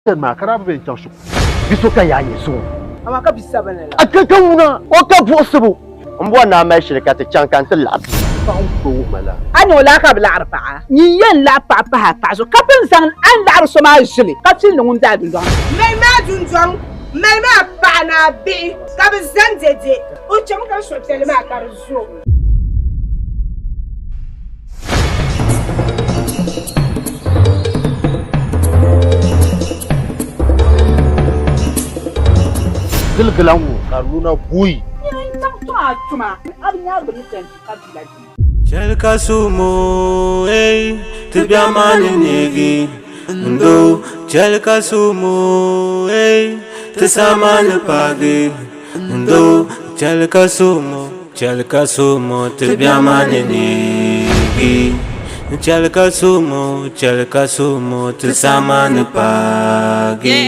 Chani maa ka daa bi bɛ n-chaŋ shikuru. Bi so ka yaa nyɛ zuŋɔ. Amaa ka bi sabinli la. A ka ka ŋuna o ka buɣisibu. M bɔri ni a mali shili ka ti chaŋ ka n ti laɣi bia. Paɣa n-ku tooi wuhi ma laa. A ni o lahi ka bi laɣiri paɣa. Nyin yɛn laɣi paɣa pahi a paɣa zuɣu ka pun zaŋ a ni laɣiri so maa ʒili ka pilli ŋun be a dundɔŋ ni. Mali maa dundɔŋ, mali maa paɣa ni a bihi ka bɛ zani dɛdɛ. O chami ka suhupiɛlli maa ka di zo. Giligila ŋɔ ka di luna buyi. Nyini n-chaŋ tɔŋ a tuma, a bi nyaari bɛ ni chani ka bia la dini. Chɛli ka sumo ey ti biɛɣu maa ni neegi n doo. Chɛli ka sumo ey ti saa maa ni paagi n doo. Chɛli ka sumo, chɛli ka sumo ti biɛɣu maa ni neegi. Chɛli ka sumo, chɛli ka sumo ti saa maa ni paagi.